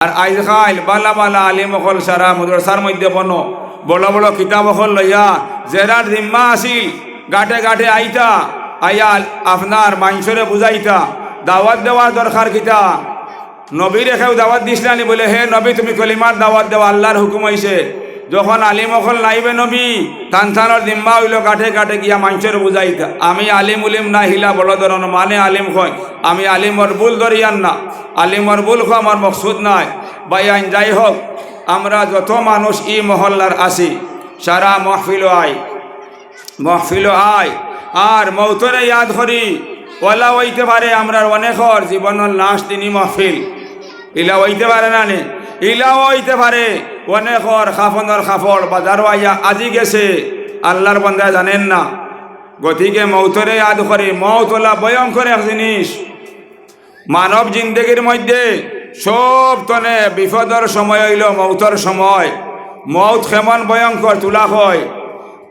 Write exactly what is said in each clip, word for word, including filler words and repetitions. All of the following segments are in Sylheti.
আর আইজকাইল বালা বালা আলিম অকল সারা মাদ্রাসার মধ্যে বনো, বড় বড় কিতাব অকল লইয়া, যেরার জিম্মা আছিল, গাটে গাটে আইতা, আইয়া আপনার মানষরে বুঝাইতা, দাওয়াত দেওয়ার দরকার কিতা? নবীরে কেউ দাওয়াত দিছলা নি? বলে, "হে নবী, তুমি কলিমার দাওয়াত দেও, আল্লার হুকুম অইছে।" যখন আলিম অকল নাইবে নবী, তান তানর জিম্মা অইলো গাটে গাটে গিয়া মানষরে বুঝাইতা। আমি আলিম উলিম না, হিলা বড় ধরন মানে আলিম কয়, আমি আলিমর ভুল ধরিয়ার না, আলিমর ভুল কওয়া আমার মকসুদ নায়। ভাইয়াইন, যাই হোক, আমরা যত মানুষ ই মহল্লার আছি, সারা মহফিলো আই, মহফিলো আই, আর মৌতরে ইয়াদ করি, ওলা অইতে পারে আমরার অনেকর জীবনর লাস্ট দিনই মহফিল। ইলা অইতে পারে না নি? ইলাও অইতে পারে অনেকর কাফনর কাপড় বাজারো আইয়া আজি গেছে, আল্লার বান্দায় জানেন না। গতিকে মৌতরে ইয়াদ করি, মৌত ওলা ভয়ঙ্কর এক জিনিস। মানব জিন্দেগির মধ্যে সব তনে বিপদর সময় অইলো মৌতর সময়। মৌত কেমন ভয়ঙ্কর তুলা হয়।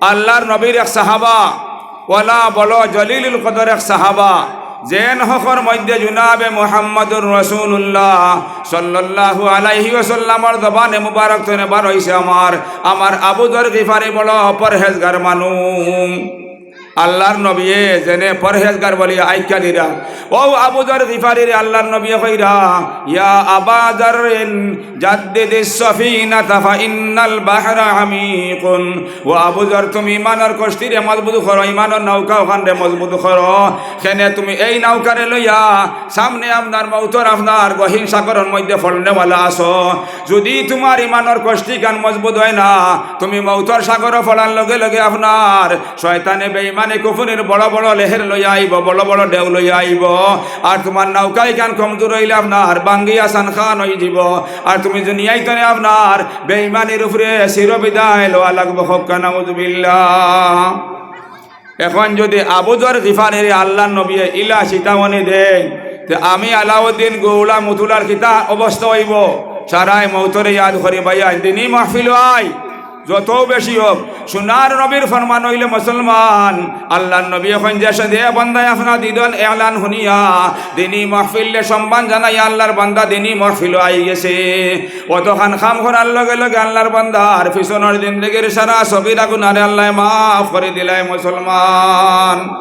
আল্লার নবীর এক সাহাবা, ওলা বড় জলিলুল কদর এক সাহাবা, যেন হকর মধ্যে জুনাবে মুহাম্মাদুর রাসূলুল্লাহ সাল্লাল্লাহু আলাইহি ওয়াসাল্লামর জবানে মুবারক তনে বার অইছে আমার, আমার আবু যর গিফারি বড় পরহেজগার মানুষ। আল্লার নবিয়ে যেনে পরহেজগার বলিয়া আখ্যা দিরা, ও আবু যর গিফারিরে আল্লার নবিয়ে কইরা, "ইয়া আবা যররিন, জাদ্দিদিস সাফিনাতা ফা ইন্নাল বাহরা আমিকুন।" ও আবু যর, তুমি ইমানর কষ্টিরে মজবুত করো, ইমানর নৌকা অখানরে মজবুত করো। কেনে তুমি এই নৌকারে লইয়া সামনে আপনার মৌতর আপনার গহীন সাগরর মধ্যে ফড়নেওয়ালা আছো। যুদি তুমার ইমানর কষ্টিখান মজবুত অয় না, তুমি মৌতর সাগরো ফড়ার লগে লগে আপনার শয়তানে বেইমানে কুফুরির বড় বড় লেহের লইয়া আইবো, বড় বড় ঢেউ লইয়া আইবো। আর তুমার নৌকা ইখান কমজোর অইলে আপনার ভাঙ্গিয়া সানখান অইযিবো। আর তুমি দুনিয়াইত তনে আপনার বেইমানির উপরে চিরবিদায় লওয়া লাগবো। হক্কা নাউজুবিল্লাহ। এখন যুদি আবু যর গিফারিরে আল্লার নবিয়ে ইলা চিতাবনি দেইন, তে আমি আলাউদ্দিন গৌলা মুতুলার কিতা অবস্থা অইবো? সারায় মৌতরে ইয়াদ করি ভাইয়াইন, দিনি মাহফিলো আই, যত বেশি হোক, সোনার নবীর ফরমান অইলে মুসলমান। আল্লার নবী এখন যে সাথে বন্দায় আপনার দিদন এলান হুনিয়া দিনি মাহফিলে সম্মান জানাই আল্লার বান্দা দিনি মাহফিলো আই গেছে। অতখান কাম করার লগে লগে আল্লার বান্দার পিছনর জিন্দেগির সারা সগিরা গুনারে আল্লায় মাফ করি দিলায় মুসলমান।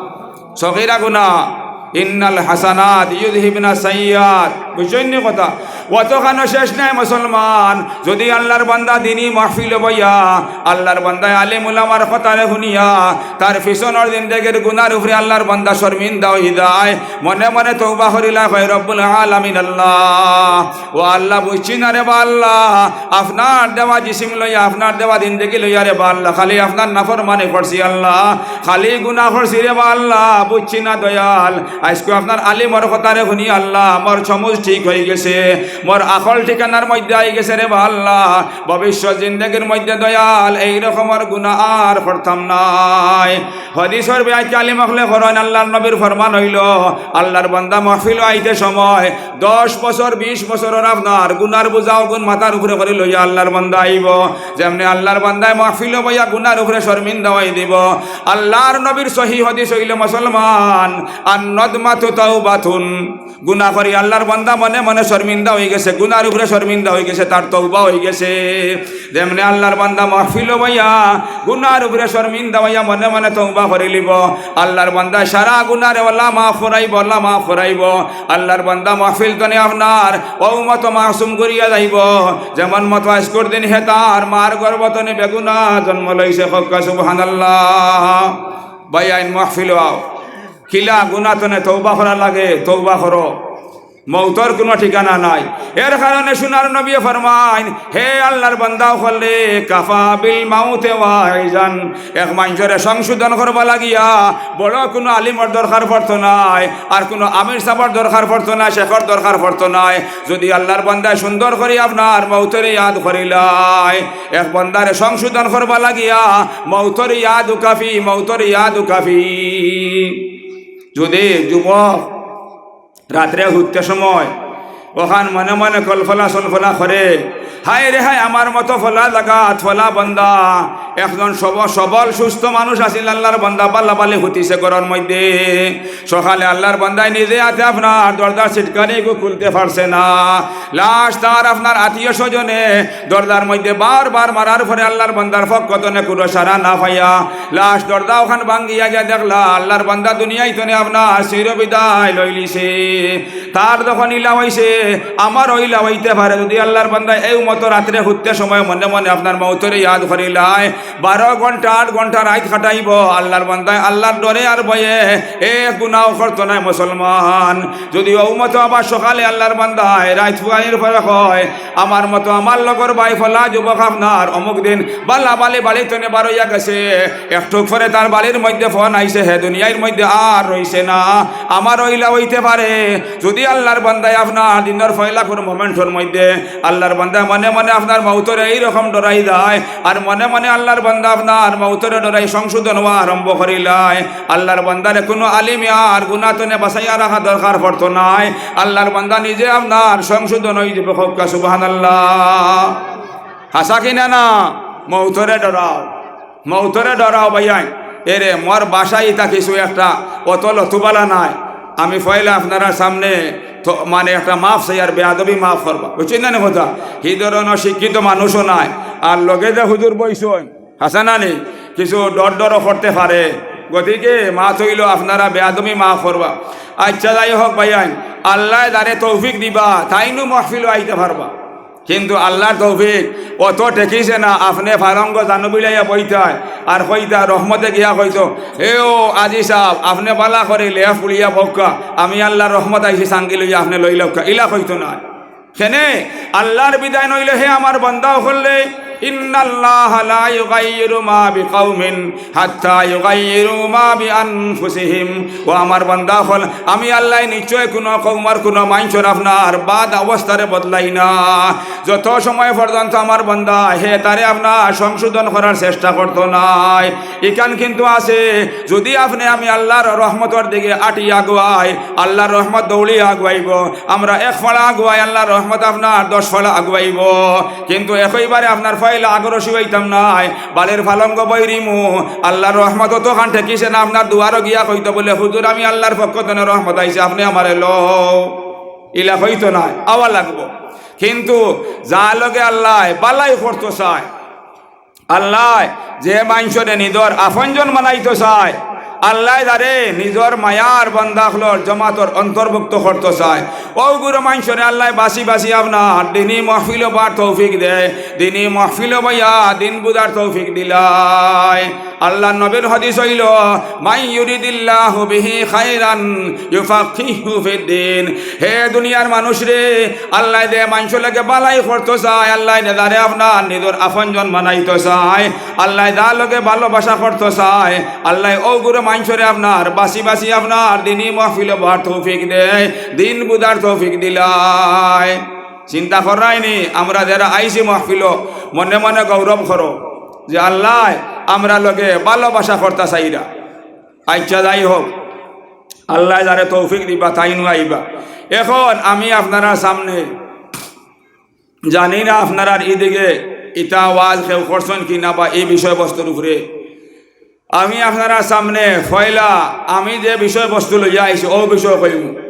সগিরা গুনা, ইন্নাল হাসানাত ইউযহিবনা সাইয়্যাত। বুঝছইন নি কথা? অতখানো শেষ নাই মুসলমান। যুদি আল্লার বান্দা দিনি মাহফিলো বইয়া, আল্লার বান্দায় আলিম উলামার কথারে হুনিয়া, তার পিছনর জিন্দেগির গুনার উপরে আল্লার বান্দা শর্মিন্দা অই যায়, মনে মনে তওবা করিলা, কয়, "রব্বুল আলামিন আল্লাহ, ও আল্লাহ, বুঝছি না রে বা আল্লাহ, আপনার দেওয়া জিসিম লইয়া, আপনার দেওয়া জিন্দেগি লইয়া রে বা আল্লাহ, খালি আপনার নাফরমানি করছি আল্লাহ, খালি গুনা করছি রে বা আল্লাহ, বুঝছি না দয়াল। আইজকু আপনার আলিমর কথারে হুনি আল্লাহ, মোর সমুজ ঠিক অই গেছে, মোর আখল ঠিকানার মধ্যে আই গেছে রে বা আল্লাহ, ভবিষ্যৎ জিন্দেগির মধ্যে দয়াল এই রকমর গুনা আর করতাম নায়।" হাদিসর ব্যাখ্যা আলিম অকলে করইন, আল্লার নবীর ফরমান অইলো, আল্লার বান্দা মাহফিলো আইতে সময় দশ বছর, বিশ বছরর আপনার গুনার বোঝা অগুন মাথার উপরে করি লইয়া আল্লার বান্দা আইবো। যেমনে আল্লার বান্দায় মাহফিলো বইয়া গুনার উপরে শর্মিন্দা অই দিবো। আল্লার নবীর সহি হাদিস অইলো মুসলমান, "আন নাদমাতু তাওবাতুন।" গুনা করি আল্লার বান্দা মনে মনে শর্মিন্দা অই গেছে, গুনার উপরে শর্মিন্দা অই গেছে, তার তওবা অই গেছে। যেমনে আল্লার বান্দা মাহফিলো বইয়া গুনার উপরে শর্মিন্দা অইয়া মনে মনে তওবা করিলিবো, আল্লার বান্দা সারা গুনারে আল্লাহ মাফ করাইবো, আল্লাহ মাফ করাইবো। আল্লার বান্দা মাহফিল তনে আপনার অউ মতো মাসুম করিয়া যাইবো, যেমন মতো আইজকুর দিন হে তার মার গর্ভ তনে বেগুনা জন্ম লইছে। হক্কা সুবহানাল্লাহ। ভাইয়াইন, মাহফিলো আও, কিলা গুনা তনে তওবা করা লাগে, তওবা করো। মৌতর কুনু ঠিকানা নাই। এর কারণে সোনার নবী ফরমাইন, হে আল্লার বান্দা অকল রে, কাফা বিল মাউতে ওয়াইজান। এক মানষরে সংশোধন করবা লাগিয়া বড় কুনু আলিমর দরকার পড়তো নায়, আর কুনু আমির সাবর দরকার পড়তো নায়, শেখর দরকার পড়তো নায়। যুদি আল্লার বান্দায় সুন্দর করি আপনার মৌতরে ইয়াদ করিলায়, এক বান্দারে সংশোধন করবা লাগিয়া মৌতর ইয়াদউ কাফি, মৌতর ইয়াদউ কাফি। যুদি যুবক রাত্রে হুত্তে সময় অখান মনে মনে কল্পনা সল্পনা করে, "হায় রে হায়, আমার মতো ফলা জাগাত ফলা বান্দা, একজন সব-, সবল সুস্থ মানুষ আছিল, আল্লাহর বান্দা বালা বালি হুতিছে ঘরর মধ্যে। সকালে আল্লাহর বান্দায় নিজে আতে আপনার দরজার ছিটকানি এগু খুলতে পারছে না। লাশ তার আপনার আত্মীয় স্বজনে দরজার মধ্যে বারবার মারার পরে আল্লাহর বান্দার পক্ষ তনে কুনু সাড়া না পাইয়া লাশ দরজা ওখান ভাঙ্গিয়া গিয়া দেখলা আল্লাহর বান্দা দুনিয়াই তনে আপনার চির বিদায় লইলিছে। তার যখন ইলা অইছে, আমারও ইলা অইতে পারে। যদি আল্লাহর বান্দা এই মতো রাত্রে হুততে সময় মনে মনে আপনার মৌতরে ইয়াদ করিলায়, বারো ঘন্টা, আট ঘন্টা রাইত কাটাইবো আল্লাহর বান্দায় আল্লাহর ডরে আর ভয়ে, এক গুনাও করতো নায় মুসলমান। যদি ও মতো আবার সকালে আল্লাহর বান্দায় রাইত ফুয়াইর পরে কয়, আমার মতো আমার লগর ভাই ফলা যুবক আপনার অমুক দিন বালা বালি বাড়ি তনে বারইয়া গেছে, একটু পরে তার বাড়ির মধ্যে ফোন আইছে, হে দুনিয়ার মধ্যে আর রইছে না। আমারও ইলা অইতে পারে। যদি আল্লাহর বান্দায় আপনার দিনর পয়লা কুনু মোমেন্টর মধ্যে আল্লাহর বান্দায় মনে মনে আপনার মৌতরে এইরকম ডরাই যায়, আর মনে মনে আল্লাহর বান্দা আপনার মৌতরে ডরাই সংশোধন হওয়া আরম্ভ করিলায়, আল্লাহর বান্দারে কুনু আলিমে আর গুনা তনে বাঁচাইয়া রাখা দরকার পড়তো নায়। আল্লাহর বান্দা নিজে আপনার সংশোধন অই যাইবো। কউক্কা সুবহানাল্লাহ। হাছা কিনা না? মৌতরে ডরাও, মৌতরে ডরাও ভাইয়াইন। এরে মোর ভাষায় ইতা কিছু একটা অত লতুবালা নায়। আমি পয়লা আপনারার সামনে তো মানে একটা মাফ চাই, আর বেয়াদবি মাফ করবা, বুঝছইন না নি কথা? হি ধরনর শিক্ষিত মানুষও নায়, আর লগে যে হুজুর বইছইন, হাছা না নি? কিছু ডর ডরও করতে পারে। গতিকে মাত অইলো আপনারা বেয়াদবি মাফ করবা। আচ্ছা, যাই হোক ভাইয়াইন, আল্লায় যারে তৌফিক দিবা তাইনউ মহফিলো আইতে পারবা। কিন্তু আল্লাহর তৌফিক অত ঠেকিছে না, আপনে ফারঙ্গ জানু বিলাইয়া বইতায় আর কইতা রহমতে গিয়া কইতো, "এ ও আজি সাব, আপনে বালা করি লেফ পুড়িয়া বউক্কা, আমি আল্লাহর রহমত আইছি সাঙ্গি লইয়া, আপনে লই লউক্কা", ইলা কইতো নায়। কেনে? আল্লাহর বিধান অইলো, হে আমার বান্দা অকলরে, ইন্নাল্লাহা লা ইউগাইয়িরু মা বিকাউমিন হাত্তা ইউগাইয়িরু মা বিআনফুসিহিম। ও আমার বান্দা অকল, আমি আল্লায় নিশ্চয় কুনু কওমর কুনু মানষর আপনার বাদ অবস্থারে বদলাই না, যত সময় পর্যন্ত আমার বান্দা হে তারে আপনার সংশোধন করার চেষ্টা করতো নায়। ইখান কিন্তু আছে, যদি আপনে আমি আল্লাহর রহমতর দিকে আটি আগুয়াই, আল্লাহর রহমত দৌড়ি আগুয়াইবো। আমরা এক ফাড়া আগুয়াই, আল্লাহর রহমত আপনার দশ ফাড়া আগুয়াইবো। কিন্তু একইবারে আপনার ফাইলা আগ্রসী অইতাম নায়। বাড়ির ফালঙ্গ বইরিমু, আল্লাহর রহমত অতখান ঠেকিছে না, আপনার দুয়ারো গিয়া কইতো বুলে, "হুজুর, আমি আল্লাহর পক্ষ তনে রহমত আইছে, আপনে আমারে লও।" ইলা কইতো নায়, আওয়া লাগবো। কিন্তু যার লগে আল্লায় বালাই করতো চায়, আল্লায় যে মানষরে নিজর আফনজন বানাইতো চায়, আল্লায় যারে নিজর মায়ার বান্দা অকলর জমাতর অন্তর্ভুক্ত করতো চায়, অউ গুরু মানষরে আল্লায় বাছি বাছি আপনার দিনি মহফিলো বার তৌফিক দেয়, দিনি মহফিলো বইয়া দিন বুঝার তৌফিক দিলায়। আল্লাহর নবীর হাদিস অইলো, "মান ইউরিদিল্লাহু বিহি খাইরান ইউফাক্কিহু ফিদ্দিন।" হে দুনিয়ার মানুষরে, আল্লায় যে মানষর লগে বালাই করতো চায়, আল্লায় যে যারে আপনার নিজর আফনজন বানাইতো চায়, আল্লায় যার লগে ভালোবাসা করতো চায়, আল্লায় অউ গুরু মানষরে আপনার বাছি বাছি আপনার দিনি মহফিলো বওয়ার তৌফিক দেয়, দিন বুঝার তৌফিক দিলায়। চিন্তা কররায়নি, আমরা যেরা আইছি মহফিলো, মনে মনে গৌরব করো যে আল্লায় আমরার লগে ভালোবাসা করতা চাইরা। আচ্ছা, যাই হোক, আল্লায় যারে তৌফিক দিবা, তাইনউ আইবা। এখন আমি আপনারার সামনে জানি না আপনারার ইদিকে ইতা ওয়াজ কেউ করছইন কি না বা এই বিষয়বস্তুর উপরে। আমি আপনারার সামনে পয়লা আমি যে বিষয়বস্তু লইয়া আইছি, অউ বিষয় কইমু।